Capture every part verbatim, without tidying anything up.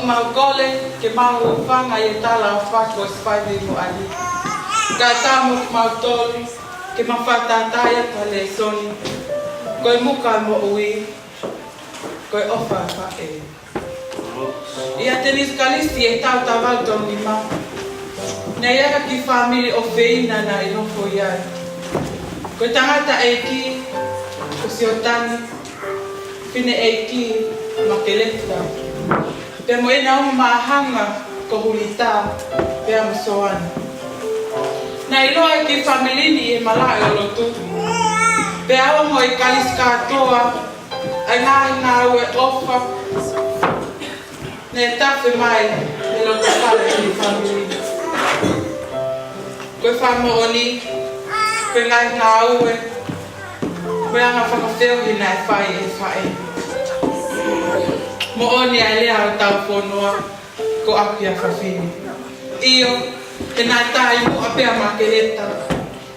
Mau kole ke mau hūfanga ʻi he talaʻofa kuo ʻosi fai mei muʻa ni. Kae ʻatā mo kimautolu ke mau fakatātā ʻa e lēsoni ko e Muka Moʻui, ko e ʻOfa ʻa e Faʻē. ʻIa Tenisi Kalisi ʻi he taʻu taha valu tolu nima, naʻe ʻi ai ha kiʻi fāmili ʻofeina naʻe nofo ai. Ko e tangataʻeiki ko Siotane, fineʻeiki Makeleta, pea mo ʻena ongo māhanga ko Hulita pea mo Soane. Naʻe ʻiloa e kiʻi fāmili ni ʻi he malaʻe ʻo lotu, pea ʻoku ongo ʻe Kalisi kātoa ʻa e ngaahi ngāue ʻofa naʻe tafe mai he loto fale ʻo e kiʻi fāmili ni. Ko e fakamoʻoni, ko e ngaahi ngāue, ko e anga fakafeohi naʻe fai ʻe he faʻē. Moʻoni ʻa e lea ʻo hotau fonua ko ʻApiafafine. ʻIo, he naʻe taʻimuʻa pē ʻa Makeleta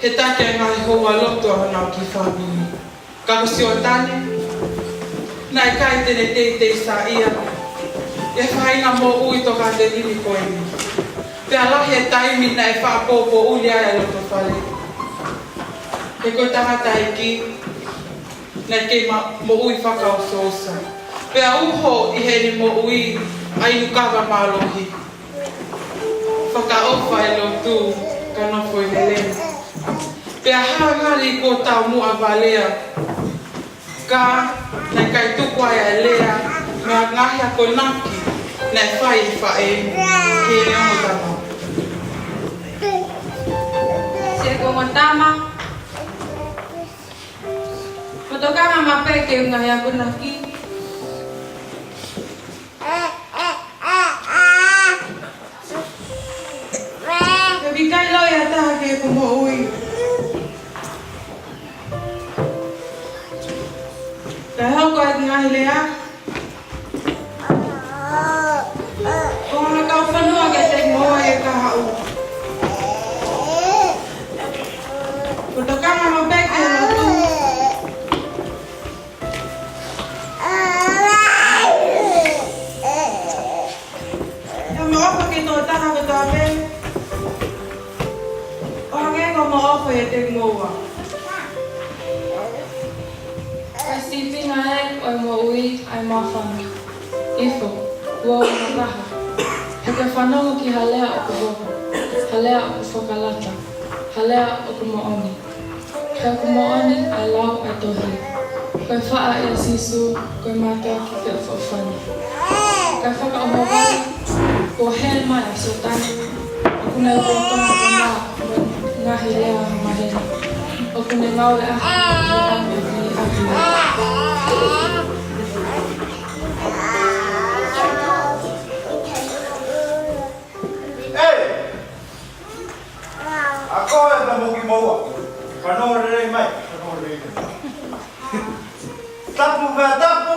he taki ʻa e ngaahi houalotu ʻa honau kiʻi fāmili. Ka ko Siotane, naʻe ʻikai te ne teitei saiʻia ʻi he faʻahinga moʻui tokāteline ko eni. Pea lahi e taimi naʻe fakapoʻupoʻuli ai ʻa e loto fale. He ko e tangataʻeiki naʻe kei ma-, moʻui fakaʻofoʻofa. Pea uho ʻi heʻene moʻui ʻa e inu kava mālohi, fakaʻofa e lotu, ka nofo ʻi Helena. Pea hā ngali kuo taumuʻa valea, ka naʻe ʻikai tuku ai ʻa e lea mo e ngaahi akonaki naʻe fai ʻe he faʻē ki heʻene ongo tama. Siʻeku ongo tama, mo tokanga maʻu pē ki he ngaahi akonaki. He ʻikai loi ha taha ki heʻeku moʻui. Kae hoko ʻa e ngaahi lea ʻo e kau fonua kiate kimoua ʻi he kahaʻu. Ko e tokanga maʻu pē ki he lotu. Pea mo ʻofa ki he tokotaha kotoa pē, ʻo hangē ko hoʻomou ʻofa ʻiate kimoua. Ko e sīpinga ē ʻo e moʻui ʻa e māfana. Ifo, ua ua mataha. He ko e fanongo ki ha lea ʻoku vovo, ha lea ʻoku fakalata, ha lea ʻoku moʻoni. He ʻoku moʻoni ʻa e lau ʻa e tohi: Ko e faʻa ʻia Sīsū, ko e mātuʻaki feʻofoʻofani. Kae fakaʻohovale, kuo hē mai ʻa Siotane, ʻoku ne lolotonga kona mo e ngaahi lea maheni ʻoku ne ngāueʻaki ʻi he ʻaho ni ʻaki. ʻEi! ʻA koe pea mo kimoua, fanongo lelei mai, fanongo lelei mai. Tapu pea tapu,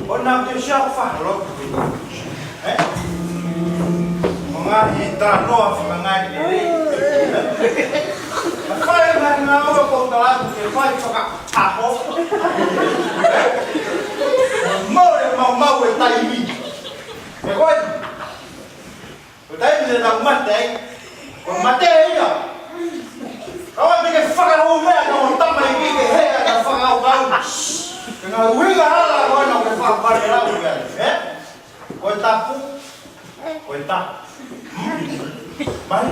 ʻo nau te sia ko fahalo. Ē? Mo e ngaahi talanoa fakangaingainga lelei. ʻA koe ngaahi ngāue ko talatu ke fai fakaʻaho. Mole maumau e taimi. Ē koe? Ko e taimi te nau mate ai, ko e mate ia. Kau te ke fakahū mea, kau tama i ke hea, ka fakakaukau. Ke ngā uiga hala, ko ena ke fakapale lau ia, ē? Ko e tapu, ko e tapu. Mai.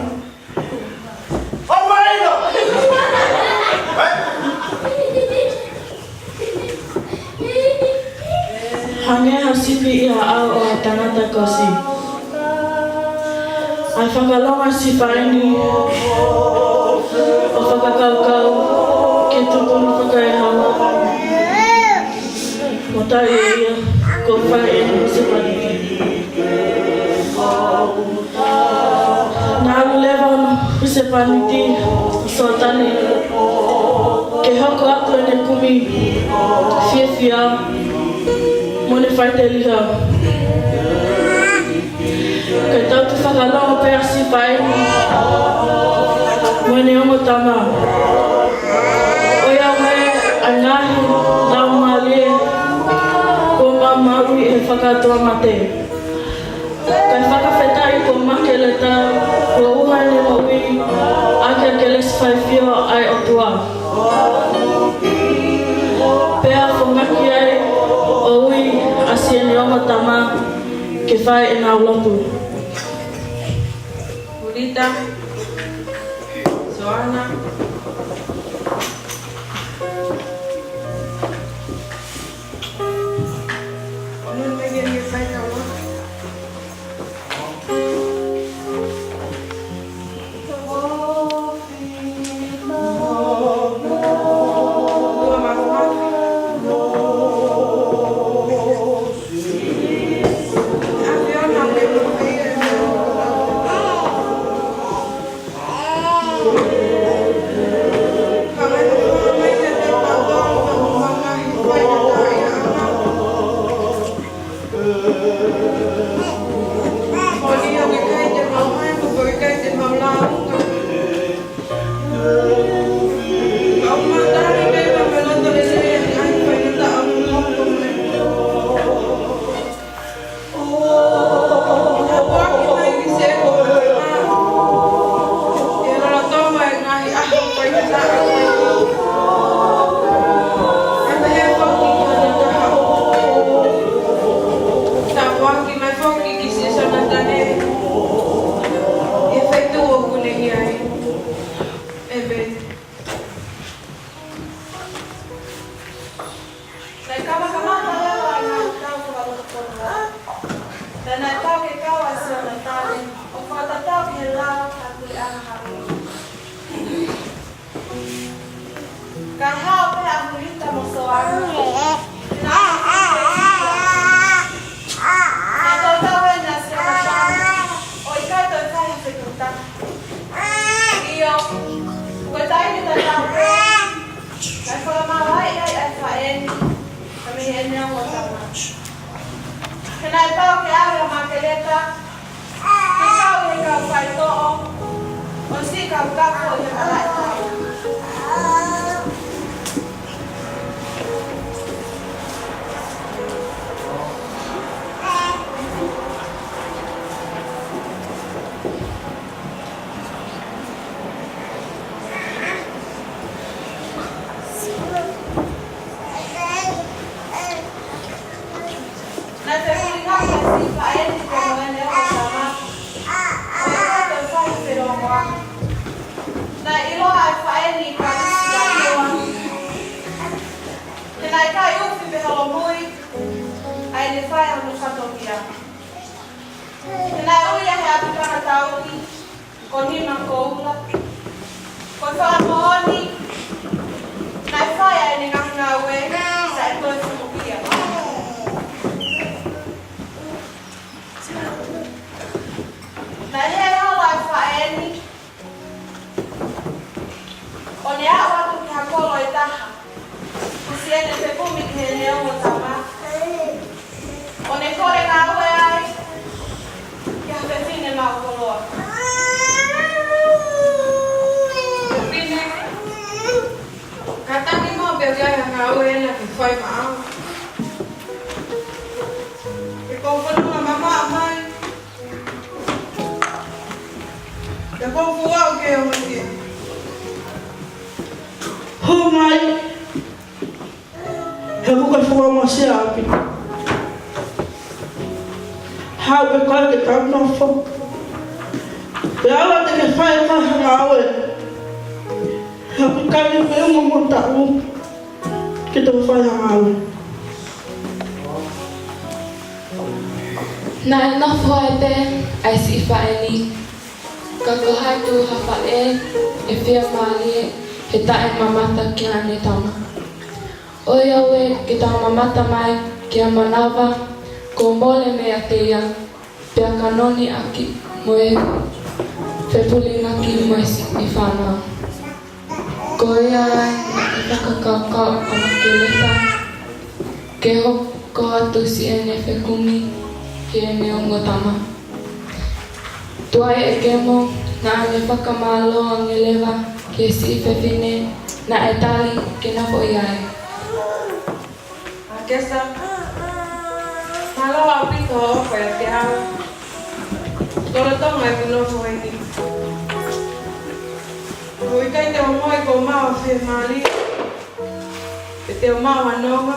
ʻO mai no! Ē? Hangē ha sipi ʻi ha ʻao ʻo ha tangata kosi. ʻA e fakalongo siʻi faʻē ni ʻo fakakaukau ki he tupuna fakaehaua. Mo tali ia, kuo fai ʻe he husepāniti. Naʻe ʻalu leva hono husepāniti ʻo Siotane ke hoko atu ʻene kumi fiefia mo ʻene faʻiteliha. Kae tau tu fakalongo pē ʻa siʻi faʻē ni mo ʻene ongo tama. ʻOiauē ʻa e ngaahi laumālie kuo maumauʻi ʻe he fakatuʻa mate. Kae fakafetaʻi ko Makeleta, kuo ʻuha ʻene moʻui ʻaki ʻa e kelesi faifio ʻa e ʻOtua. Pea fongaki ai ʻo ui ʻa siʻene ongo tama ke fai ʻenau lotu. Hulita, Soana. Naʻe kamata leva ʻa e ngaahi tau fakalotofonua. Pea naʻe pau ke kau ʻa Sionatane ʻo fakatatau ki he lao ʻa e puleʻanga Haʻui. Kae hao pē ʻa Hulita mo Soana. Naʻe tautau ʻena ʻa Sionatane ʻo ʻikai toe fai ha fetuʻutaki. ʻIo, ko e taimi tatau pē naʻe fakamāvae ai ʻa e faʻē ni mei heʻene ongo tama. He naʻe pau ke ʻave ʻa Makeleta ke kau ʻi he kau faitoʻo ʻo e siʻi kau kafo ʻi he malaʻe tau. Naʻe fepulingaki ʻa e siʻi faʻē ni pea mo ʻene ongo tama, ʻo ʻikai toe fai ha felōngoaki. Naʻe ʻiloa ʻa e faʻē ni ko e siʻi ʻa Sioa. He naʻe ʻikai ufi pe holomui ʻa ʻene fai hono fatongia. He naʻe ui ia ʻe he ʻapitanga taʻu ni ko Nima Koula. Ko e fakamoʻoni, naʻe fai ʻa ʻene ngaahi ngāue, naʻe toe fuʻu ia. Naʻe hē hola ʻa e faʻē ni, ʻo ne aʻu atu ki ha kolo ʻe taha kuo siʻi ʻene fekumi ki heʻene ongo tama, ʻo ne kole ngāue ai ki ha fefine maʻu koloa. Fefine, kātaki muʻa pea ʻi ai ha ngāue ʻena ke fai maʻau. Ke kou fanongo mamaʻo mai. Pea kou fuʻu aʻu ki he ongosia. Hū mai. He kuo ke fuʻu ongosia ʻaupito. Haʻu pē koe ke tau nofo. Pea ʻalu atu ke fai ʻe koe ha ngāue. He ʻoku ʻikai ke ʻi ai ha ongo taʻu ke tau fai ha ngāue. Naʻe nofo ai pē ʻa e siʻi faʻē ni, ka ko hai tuʻu ha faʻē ʻe fiemālie he taʻemamata ki haʻane tama. ʻOiauē ke tau mamata mai ki ha manava kuo mole meiate ia, pea ka noni ʻaki mo e fepulingaki mo e siʻi fānau. Ko ia ai naʻe fakakaukau ʻa Makeleta ke hoko atu siʻene fekumi ki heʻene ongo tama. Tuai ʻe kemo, naʻá ne fakamālō ange leva ki he siʻi fefine naʻe tali ke nofo ʻi ai. ʻA Kesa. Mālō ʻaupito hoʻo ʻofa ʻiate au lolotonga ʻeku nofo heni. ʻOku ʻikai te u ongoʻi kuo maʻu ha fiemālie, pe te u maʻu ha nonga,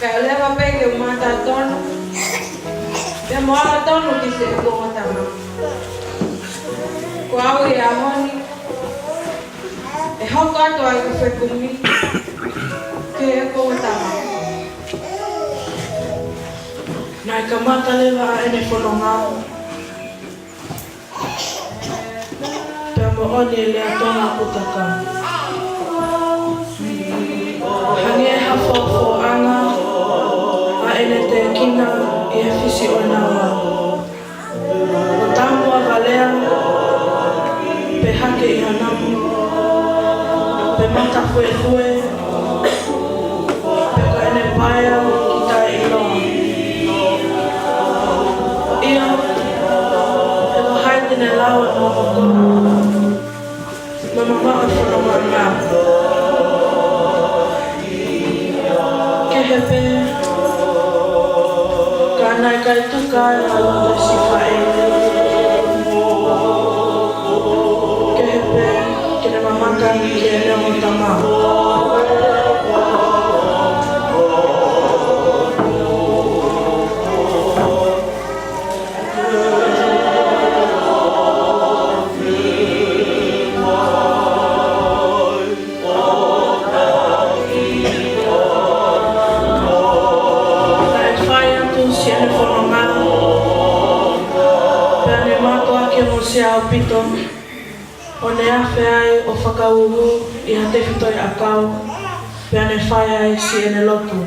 kae ʻoua leva pē ke u mata tonu pea mo ala tonu ki siʻeku ongo tama. Ko au ʻi he ʻaho ni, ʻe hoko atu ʻa ʻeku fekumi ki heʻeku ongo tama. Naʻe kamata leva ʻa ʻene fononga, pea moʻoni e lea Tonga ʻoku takau. Hangē ha foʻofoʻoʻanga ʻa ʻene tēkina ʻi he fisi ʻo e naua. ʻO tamu ʻa Valea, pe hake ʻi ha namu, pe mata fuefue, pe ko ʻene paea ki taʻeʻiloa. ʻIo, he ko hai te ne lau ʻa e momoko, mo mamaʻo e fononga. Kehe pē, ka naʻe ʻikai tuku ai ʻa Lota Sifaʻi. Kehe pē, ke ne mamata ki heʻene ongo tama. Naʻe fai atu siʻene fononga, pea ne mātuʻaki ongosia ʻaupito, ʻo ne afe ai ʻo fakaūū ʻi ha tefitoʻi ʻakau, pea ne fai ai siʻene lotu.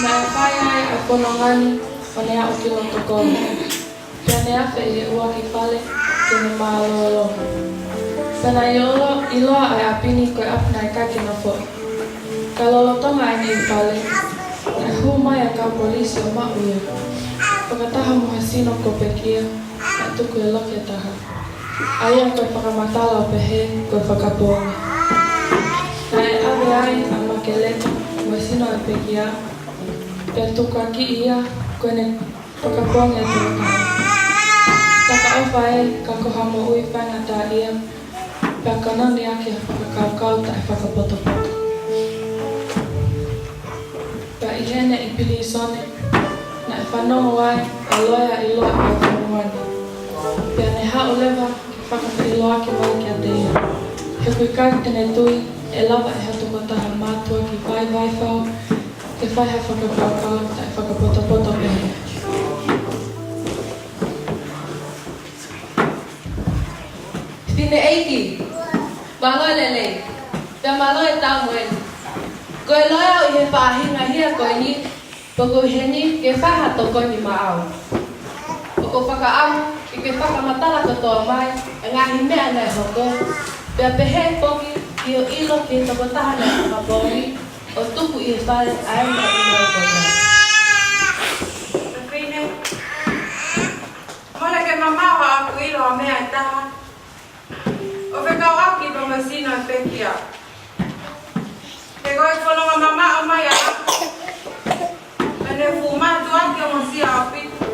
Naʻe fai ai ʻa e fononga ni ʻo ne aʻu ki loto kovi. Pea ne afe ʻi he ʻuluaki fale ke ne mālōlō. Pea naʻe ʻilo, ʻiloa ʻa e ʻapi ni ko e ʻapi naʻe ʻikai ke nofoʻi. Ka lolotonga ʻene ʻi fale, naʻe hū mai ʻa e kau polisi ʻo maʻu ia. Fakataha mo ha sino ko Pekia, naʻe tuku e loki ʻe taha, ʻa ia ko e fakamatala ʻo pehē ko e fakapoongi. Naʻe ʻave ai ʻa Makeleka mo e sino ʻa Pekia, pea tukuakiʻi ia ko ʻene fakapoongi ʻe toko taha. Takaʻofa ē, ka ko ha moʻui faingataʻaʻia, pea ka nani ʻaki ha fakakaukau taʻefakapotopoto. Pea ʻi heʻene ʻi pilīsone, naʻe fanongo ai ʻa e loea ʻiloa ʻo e fonua ni. Pea ne haʻu leva ke fakafeʻiloaki mai kiate ia. He ʻoku ʻikai te ne tui ʻe lava ʻe ha tokotaha mātuʻaki vaivai fau ke fai ha fakakaukau taʻefakapotopoto pehē. Fineʻeiki, mālō e lelei, pea mālō e taumuʻa. Ko e loea au ʻi he faʻahinga hia ko eni, pea ko ʻeni ke fai ha tokoni maʻau. ʻOku ou fakaʻamu ke ke fakamatala kotoa mai e ngaahi meʻa naʻe hoko, pea pehē foki ki hoʻo ʻilo ki he tokotaha naʻe fakapoongi ʻo tuku ʻi he fale ʻa ē naʻe ʻi ai ko ia. Fefine, mole ke mamaʻo haʻaku ʻilo ha meʻa ʻe taha ʻo fekauʻaki pea mo e sino ʻa Pekia. He ko e fononga mamaʻo mai ʻa Laka, pea ne fuʻu mātuʻaki ongosia ʻaupito.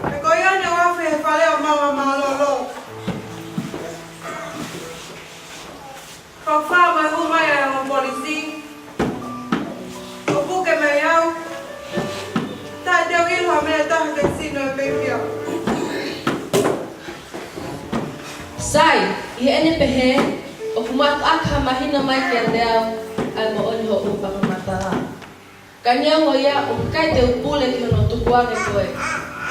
He ko ia naʻe afe he fale ʻo maʻu ʻa mālōlō. Ko e fā mai hū mai ʻa e ongo polisi ʻo puke mai au. Taʻe te u ʻilo ha meʻa ʻe taha ke sino e pēpia. Sai, ʻi heʻene pehē, ʻoku mātuʻaki hā mahino mai kiate au ʻa e moʻoni hoʻo fakamatala. Ka neongo ia, ʻoku ʻikai te u pule ki hono tukuange koe.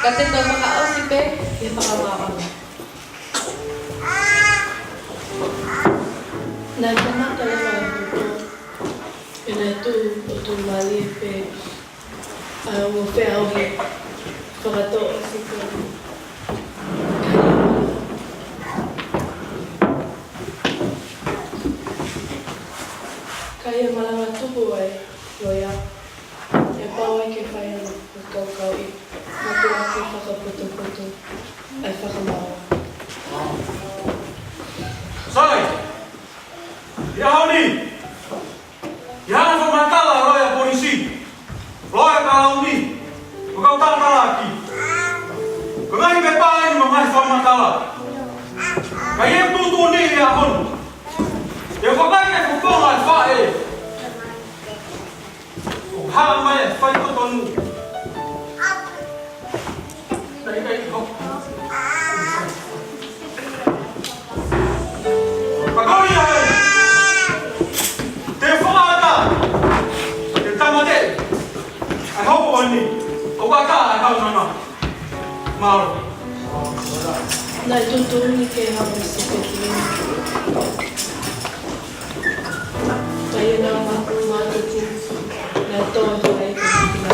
Ka te tau fakaʻosi pē ki he fakamaauʻanga. Naʻe kamata leva e hopo, pea naʻe tuʻu ʻo tuʻumālie pē ʻa e ongo feʻauhi fakatōʻosikovi. Ka ʻi he malanga tupu ʻa e loea, ʻe pau ai ke fai hano fakakaukauʻi, mātuʻaki fakapotopoto ʻa e fakamaau. Sai! ʻI he ʻaho ni, ʻi he fakamatala ʻa e loea polisi, loea kalauni, mo e kau tangataʻeiki, ko e ngaahi pepa eni mo e ngaahi fakamatala. Ka ʻi he tuʻutuʻuni ʻi he ʻaho ni, ʻe fakaʻi e kuponga ʻa e faʻē. ʻO hā mai e faitotonu. Naʻe ʻikai ke hoko. Ka ko ia ai, te u fakaʻatā, te u tāmateʻi ʻa e hopo ni, ʻo ʻatā ʻa e kau nana. Mālō. Naʻe tuʻutuʻuni ke haʻu e sipeki. Ka ʻi heʻena ma-, mātuku, naʻe tō e halaiki ki he kina.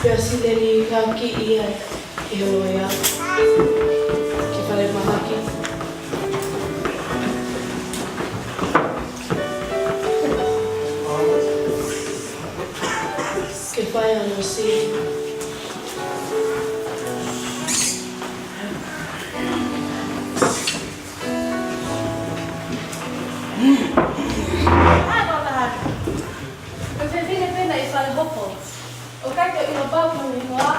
Pea sileni hake ia ʻe he loea ki falemahaki. Ke fai hano sili. Hā kau taha. Ko e fefine pē naʻe ʻi fale hopo. ʻOku ʻikai ke u ʻilo pau ki hono hingoa,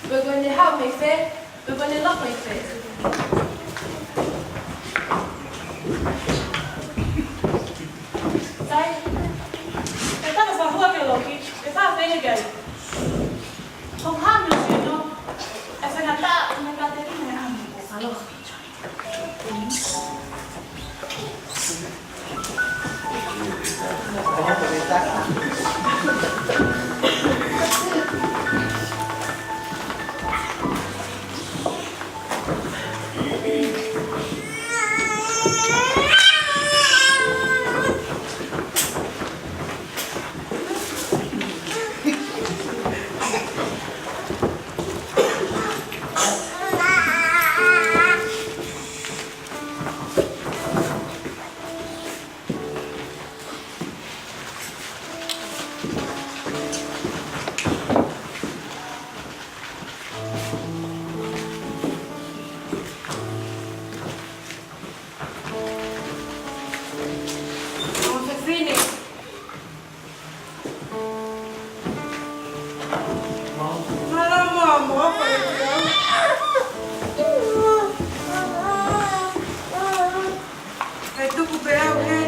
pe ko ʻene haʻu mei fē, pe ko ʻene nofo ʻi fē. Sai, ke taka fahua ke loki, ke fā pē ke ai. Ko hami sino, e fenata, me ka te kine amo. Alo. Mo fefine. Mālō mo, mo, ko e tau. Ke tuku pē au he.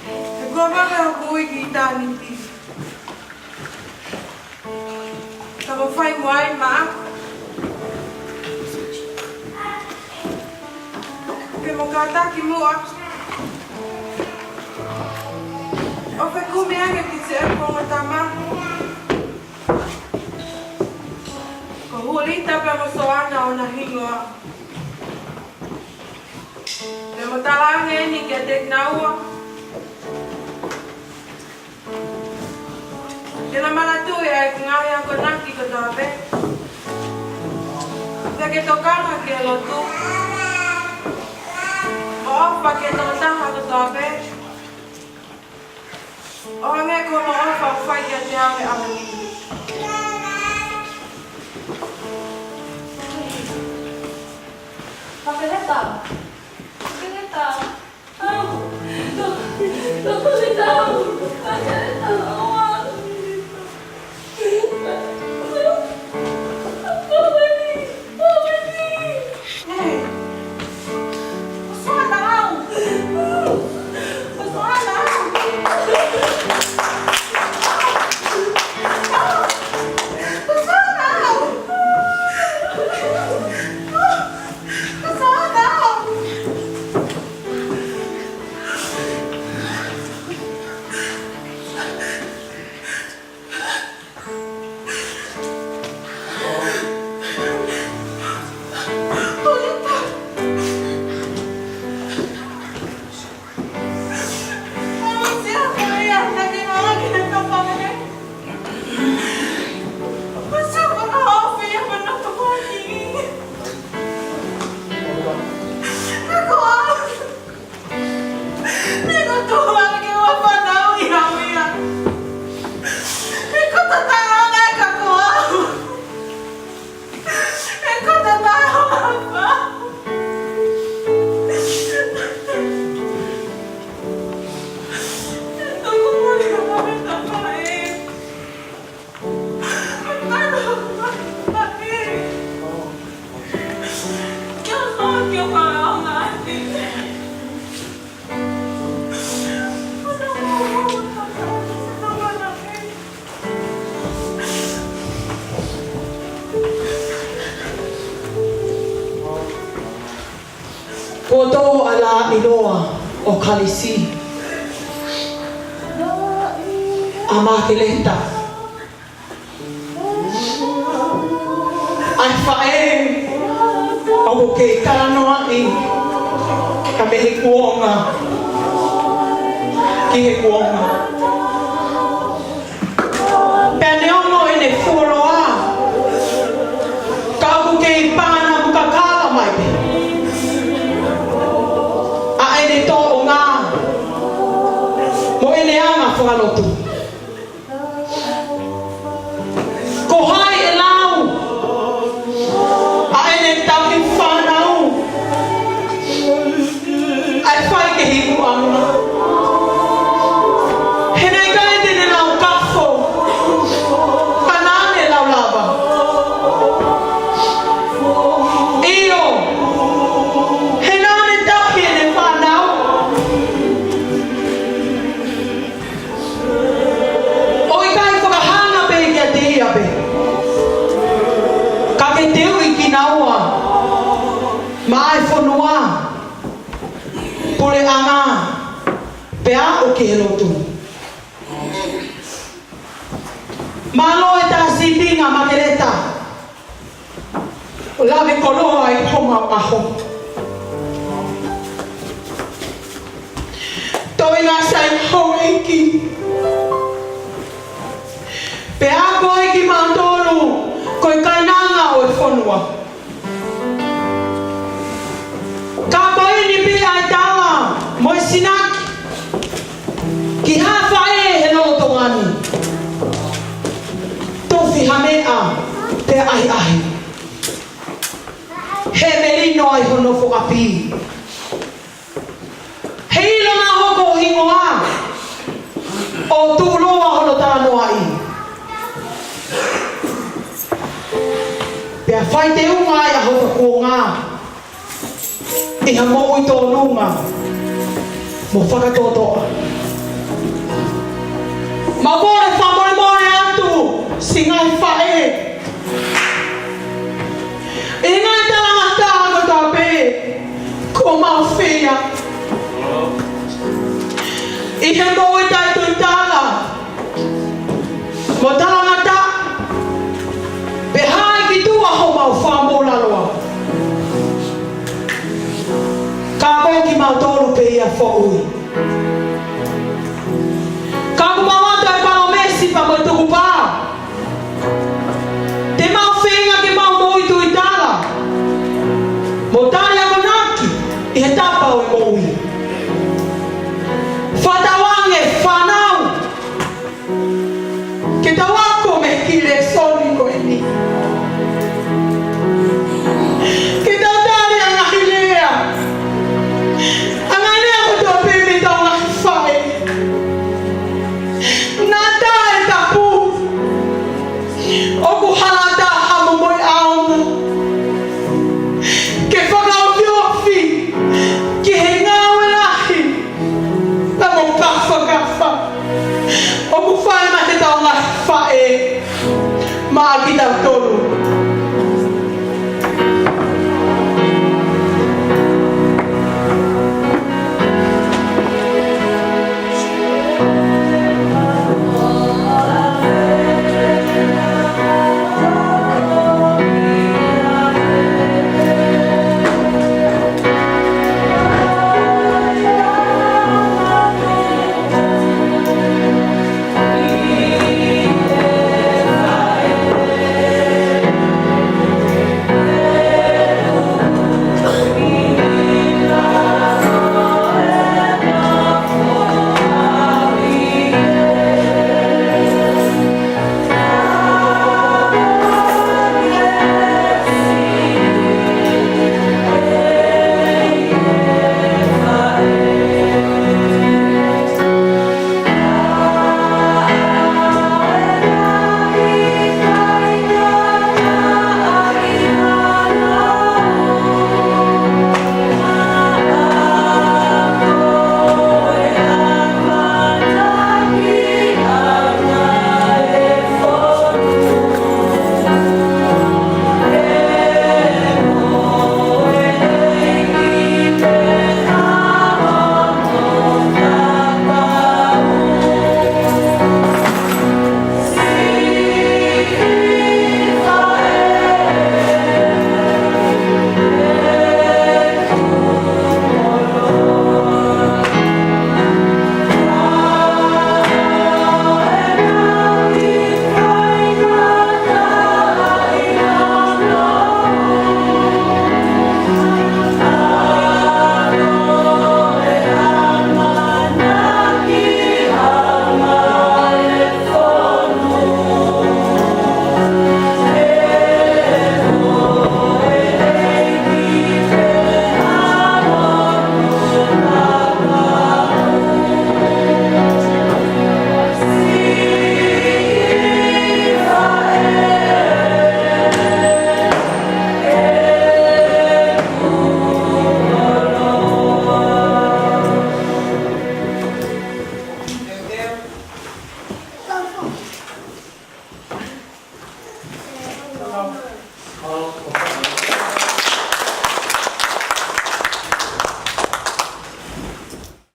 He ko e vave hoku ui ki ʻitāniti. Ka mo fai mo ai maʻaku. Ke mo kātaki muʻa. ʻO fekumi ange ki siʻeku ongo tama. Ko Hulita pea mo Soana ʻona hingoa. Pea mo talaange eni kiate kinaua. Ke na manatuʻi ʻa e ngaahi akonaki kotoa pē. Pea ke tokanga ki he lotu. Mo ʻofa ki he tokotaha kotoa pē. ʻO hangē ko hoʻomo ʻofa ʻoku fai kiate au he ʻaho ni. Papeleta. Papeleta. Au. Papeleta. Papeleta. Au. Kuo tō ʻa e lāʻiloa ʻo Kalisi, ʻa Makeleta. ʻA e faʻē ʻoku kei talanoaʻi, ka mei he kuonga ki he kuonga. Pea neongo ʻene fuoloa, ka ʻoku kei pana mukakala mai pē ʻa ʻene tōʻonga mo ʻene anga fakalotu. Ko hai ʻe lau ʻa ʻene taki fānau ʻa e fai ke hiku ʻanga? He naʻe ʻikai te ne lau kafo, ka naʻa ne lau lava. ʻIo, he naʻa ne taki ʻene fānau. ʻO ʻikai fakahanga pē kiate ia pē, ka ke teuʻi kinaua maʻa e fonua, puleʻanga, pea aʻu ki he lotu. Mālō e tā sīpinga, Makeleta. ʻO lave koloa ʻi homau ʻaho. Toenga sai houʻeiki. Pea ko e kimautolu ko e kainanga ʻo e fonua. Ka ko eni pē ʻa e tala mo e sinaki ki ha faʻē he lolotonga ni. Tufi ha meʻa pea ʻahiʻahi. He melino ai hono foʻi ʻapi. He ʻilo naʻa hoko hingoa ʻo tuʻuloa hono talanoaʻi. Pea fai teunga ai ʻa hono kuonga ʻi ha moʻui tōnunga mo fakatotoʻa. Mau kole fakamolemole atu siʻi ngaahi faʻē, ʻi he ngaahi talangataʻa kotoa pē kuo mau feia ʻi he moʻui taʻetuitala mo talangataʻa, pe hā ki tuʻa homau fakamoʻulaloa. Ka ko kimautolu pē ia foʻui. Ka ʻoku mau ʻoatu e palōmesi pea mo e tukupā, te mau feinga ke mau moʻui tuitala mo tali akonaki ʻi he tapa ʻo e moʻui. Fakatauange fānau, ke tau ako mei he kiʻi lēsoni ko eni. Ke tau tali ʻa e ngaahi lea, ʻa e ngaahi lea kotoa pē mei heʻetau ngaahi faʻē. Naʻa taʻetapu, ʻoku hala taha mo moʻui ʻaonga. Ke fakaofiofi ki he ngāue lahi pea mo e kafakafa ʻoku fai mei heʻetau ngaahi faʻē maʻa kitautolu.